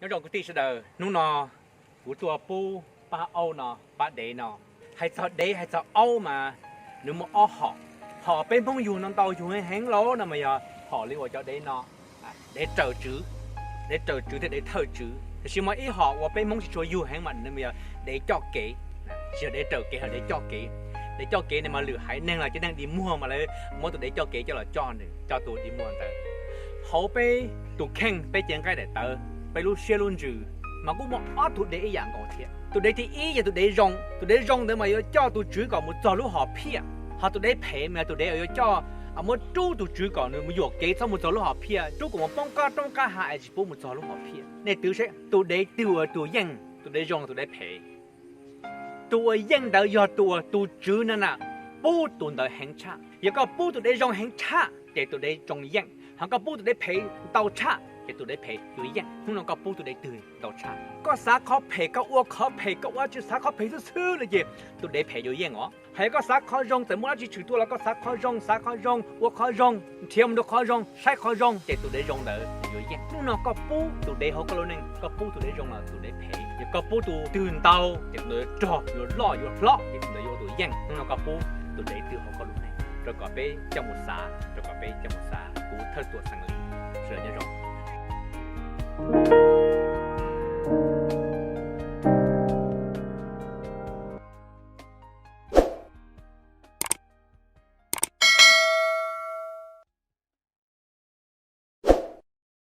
Nyob zoo kwv tij sawv daws, hnub no kuv tuaj pub pab aub no, pab dev no. Hais txog dev hais txog aub mas nws muaj ob hom. Hom peb Hmoob yug no ntau yug heev heev los no mas yog hom li uas cov dev no, dev raws tswv, dev raws tswv thiab dev thawj tswv. Tiam sis muaj ib hom uas peb Hmoob tsis tshua yug heev mas nws yog dev coj kev, tsis yog dev raws kev, yog dev coj kev. Dev coj kev ne mas lwm haiv neeg los cov neeg dig muag mas lawv muab tus dev coj kev coj los coj nws, coj tus dig muag ntawd. Hauv peb tus kheej, peb cev nqaij daim tawv, peb lub siab lub ntsws mas kuj muaj ob tug dev ib yam nkaus thiab. Tus dev thib ib yog tus dev zoo, tus dev zoo ntawd mas yuav coj tus tswv kom mus txog lub hom phiaj. Ho tus dev phem mas yog tus dev uas yuav coj, muab rub tus tswv kom nws mus yuam kev txhob mus txog lub hom phiaj, rub kom mus poob qab roob qab hav es tsis pub mus txog lub hom phiaj. Nej twv seb tus dev twg uas tus yeej, tus dev zoo los tus dev phem? Tus uas yeej ntawd yog tus uas tus tswv na na pub tus ntawd heev tshaj. Yog koj pub tus dev zoo heev tshaj ces tus dev zoo yeej, ho koj pub tus dev phem ntau tshaj ces tus dev phem yuav yeej. Hnub no koj pub tus dev twg ntau tshaj? Koj xav qhov phem, koj ua qhov phem, koj ua tsis xav qhov phem xwb xwb li ces tus dev phem yuav yeej os. Hos yog koj xav qhov zoo, txawm muaj dab tsi tshwm tuaj los koj xav qhov zoo, xav qhov zoo, ua qhov zoo, nrhiav mus rau qhov zoo, saib qhov zoo ces tus dev zoo ntawd yuav yeej. Hnub no koj pub tus dev hauv koj lub neej, koj pub tus dev zoo los tus dev phem. Yog koj pub tus twg ntau ces tus ntawd yuav rog, yuav loj, yuav hlob, ces tus ntawd yuav ua tus yeej. Hnub no koj pub tus dev twg hauv koj lub neej, rau kom peb coj mus xav, rau kom peb coj mus xav. Kuv Thawj Tuam Xeem Lis, sawv daws nyob zoo.